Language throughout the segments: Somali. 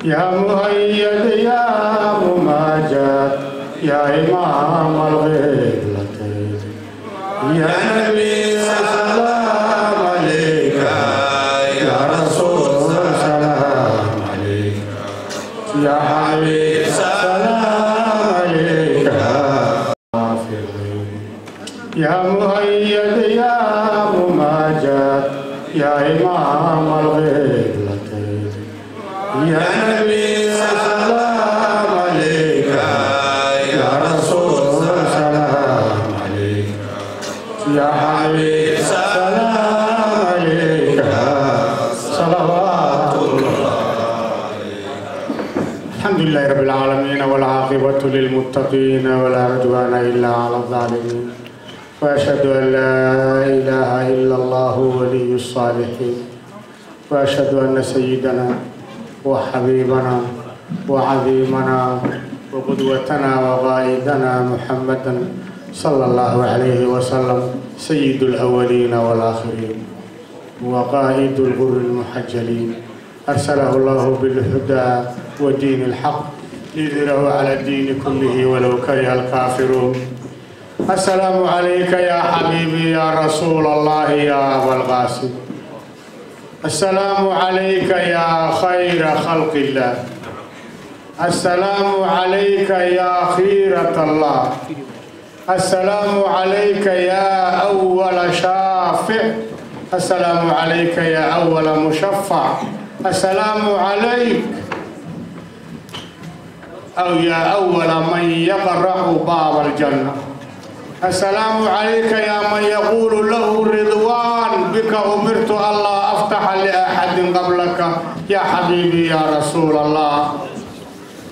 يا مؤيد يا ممجد يا إمام القبلتين يا نبي سلام عليك يا رسول سلام عليك يا حبيب سلام عليك يا مؤيد يا ممجد يا إمام القبلتين يا نبي سلام عليك يا رسول سلام عليك يا حبيب سلام عليك صلوات الله. الحمد لله رب العالمين والعاقبة للمتقين ولا عدوان إلا على الظالمين، وأشهد أن لا إله إلا الله ولي الصالحين، وأشهد أن سيدنا وحبيبنا وعظيمنا وقدوتنا وقائدنا محمدا صلى الله عليه وسلم سيد الأولين والآخرين وقائد الغر المحجلين، أرسله الله بالهدى ودين الحق ليظهره على الدين كله ولو كره الكافرون. السلام عليك يا حبيبي يا رسول الله يا أبا القاسم، السلام عليك يا خير خلق الله، السلام عليك يا خيرة الله، السلام عليك يا أول شافع، السلام عليك يا أول مشفع، السلام عليك أو يا أول من يقرع باب الجنة، السلام عليك يا من يقول له رضوان بك أمرت ألا أفتح لأحد قبلك يا حبيبي يا رسول الله،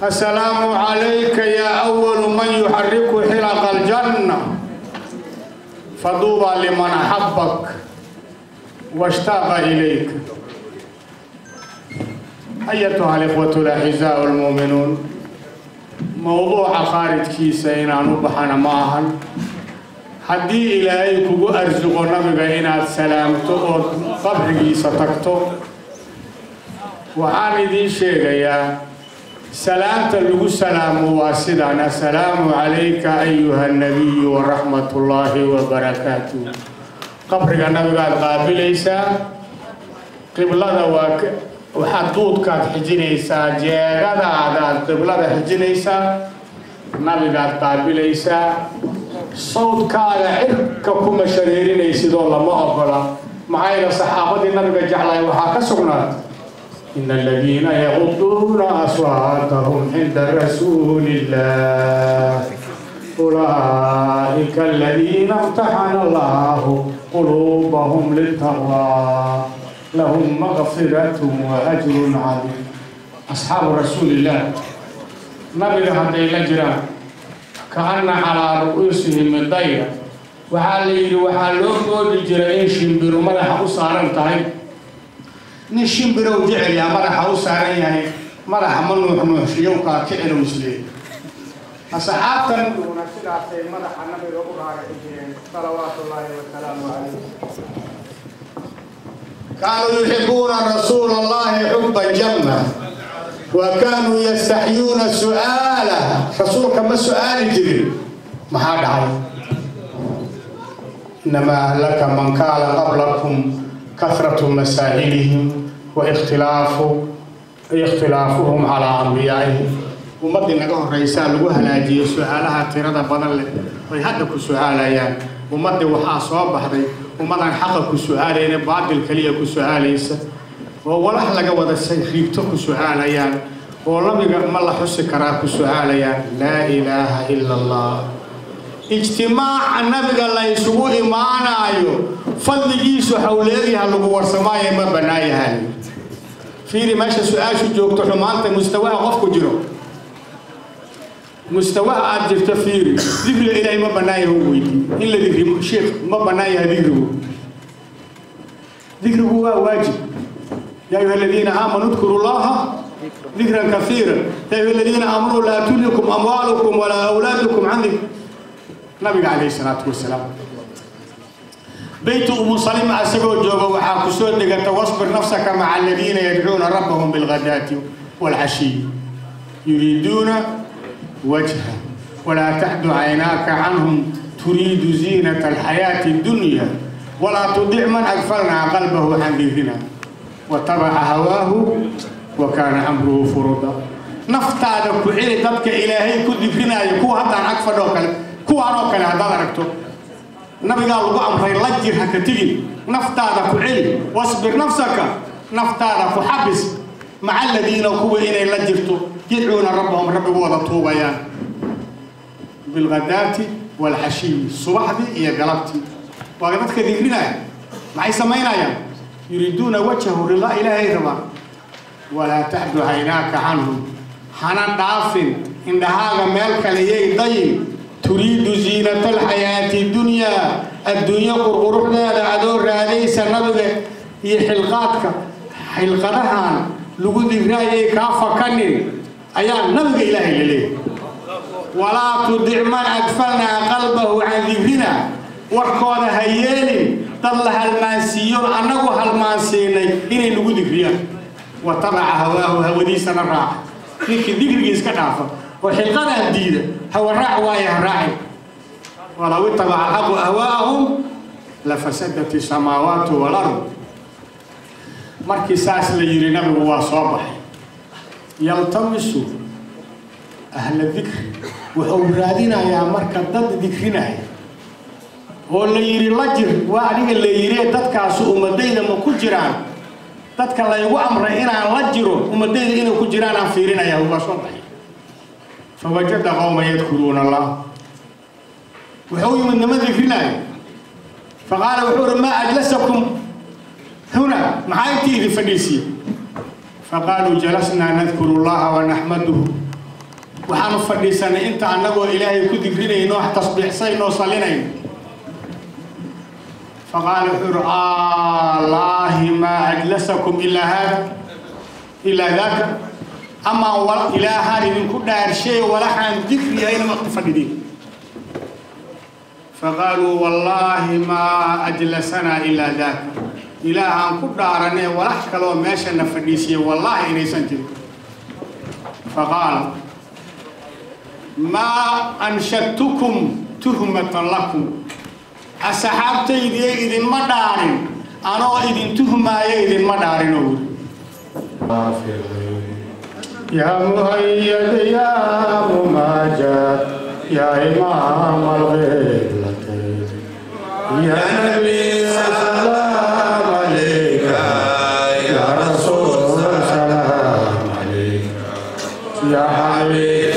السلام عليك يا أول من يحرك حلق الجنة، فطوبى لمن أحبك واشتاق إليك. أيتها الإخوة الأعزاء المؤمنون، موضوع خارج كيسة إن نبحنا معها haddii ilaahay kugu arsuqo nabiga inaad salaamto ood qabrigiisa tagto, waxaan idiin sheegayaa salaamta lagu salaamo waa sidaan: assalaamu calayka ayuha nabiyu waraxmatullaahi wabarakaatuh. Qabriga nabigaad qaabilaysaa, qiblada waa waxaad duudkaad xijinaysaa, jeegadaadaad qiblada xijinaysaa, nabigaad qaabilaysaa, sawdkaaga cirka kuma shareerinaysidoo lama ogola. Maxaa yeele saxaabadii nabiga jeclay waxaa ka sugnaatay ina aladiina yaquduuna aswaatahum cinda rasuuli illah ulaa'ika aladiina imtaxana allahu quluubahum litaqwa lahum maqfiratun wa ajrun cadiim. Asxaabu rasuuliillah nabiga hadday la jiraan kaana calaa ru'uusihim dayra, waxaa la yidhi waxaa loo moodi jiray in shimbiru madaxa u saaran tahay. Nin shimbirow jecel yaha madaxa u saaran yahay, madaxa ma nuuxnuuxshiyow kaa kicinow isleey. Asxaabtan una sidaasay madaxa nabiga u raarici jireen salawaatu ullaahi wasalaamu calayh. Kaanuu yuxibuuna rasuula allahi xubban jamma wa kaanuu yastaxyuuna su'aalah. Rasuulka ma su'aali jirin. Maxaa dhacay? Inamaa ahlaka man kaana qablakum kahratu masaa'ilihim wa ikhtilaafuhum calaa ambiyaa'ihim. Ummaddii naga horraysaa lagu halaajiyey su-aalaha tirada badan leh ay hadda ku su-aalayaan. Ummaddii waxaa soo baxday ummadaan xaqa ku su-aalayna, baadil keliya ku su-aalaysa, oo walax laga wada riibto ku su-aalayaan, oo nabiga ma la xusi karaa ku su-aalayaan. Laa ilaaha ila allah. Ijtimaaca nabiga la isugu imaanaayo fadligiisu xawleegyaha lagu warsamaayo ma bannaayahan. Fiiri meesha su-aashu joogto, xumaanta mustawaha qofku jiro, mustawaha aada jirto. Fiiri, dikriga ilaahay ma bannaan yahay weydii in la dikri sheekh ma bannaan yahay dikrigu? Dikrigu waa waajib. يا أيها الذين آمنوا اذكروا الله ذكرا كثيرا. يا أيها الذين آمنوا لا تلهكم أموالكم ولا أولادكم عن ذكر النبي عليه الصلاة والسلام. Beytu Umu Salima asagoo jooga waxaa ku soo degata wasbir nafsaka maca aladiina yadcuuna rabbahum bilghadaati waalcashiyi yuriiduuna wajha walaa taxdu caynaaka canhum turiidu ziinata alxayaati addunya walaa tudic man agfalnaa qalbahu can dikrina watabaca hawaahu wa kaana amruhu furuda. Naftaada ku celi dadka Ilaahay ku dikrinaayo, kuwa haddaan ag fadhoo kale, kuwaan oo kale haddaad aragto nabigaa lagu amray la jir, ha ka tegin. Naftaada ku celi, wasbir nafsaka, naftaada ku xabis maca aladiina kuwa inay la jirto yadcuuna rabbahum, rabbigooda tuugayaan, bilghadaati waalcashiyi, subaxdii iyo galabtii. Waa dadka dikrinaya. Maxay samaynayaan? Yuriiduuna wajhahu, ridaa Ilaahay rabaa. Walaa taxdu caynaaka canhum, hana dhaafin indhahaaga meel kale yay dayin, turiidu ziinata alxayaati dunyaa, adduunyo qurquruxdeeda adoo raadaysa. Nabiga iyo xilqaadka, xilqadahan lagu digraayay kaa fakanin ayaa nabiga Ilaahay la leeyahay. Walaa tudic man agfalnaa qalbahu can dikrina, warkooda ha yeelin dad la halmaansiiyo annagu halmaansiinay inay nagu dikriyaan, watabaca hawaahu, hawadiisana raaca. Ninkii dikrigii iska dhaafa oo xilqadaan diida hawa raac waaye, ha raacin. Walaw itabaca alxaqu ahwaa'ahum lafasadat isamaawaatu walard. Markii saas la yidhi nabigu waa soo baxay, yaltamisu ahla dikri, wuxuu raadinayaa marka dad dikrinaya oo la yidhi la jir. Waa aniga la yidhi dadkaasu ummadayda ma ku jiraan? Dadka laygu amray inaan la jiro ummadayda inay ku jiraan aan fiirinaya. Waa soo baxay, fawajada qowma yadkuruuna Allah, wuxuu yimid nima dikrinaya. Faqaala, wuxuu uhi: maa ajlasakum huna? Maxaa intii idin fadhiisiye? Faqaaluu jalasnaa nadkuru llaha wanaxmaduhu, waxaanu fadhiisanay inta annagoo Ilaahay ku dikrinayno, wax tasbiixsaynoo salinayno. Faqaala, wuxuu uhi: allaahi maa ajlasakum ilaa haada ilaa daaka, amaa Ilaahaan idinku dhaarshay walaxaan dikri ahayna waqti fadhidin. Faqaaluu wallaahi maa ajlasanaa ilaa daaka, Ilaahaan ku dhaaranee walax kaloo meeshana fadhiisiye wallaahi inaysan jirin. Faqaala: maa anshadtukum tuhmatan lakum, asxaabtaydii idinma dhaarin anoo idin tuhmaayo, idinma dhaarin oo wuri. يا مؤيد يا مماجد يا إمام الغبلتين يا نبي سلام عليك يا رسول سلام عليك يا حبيب.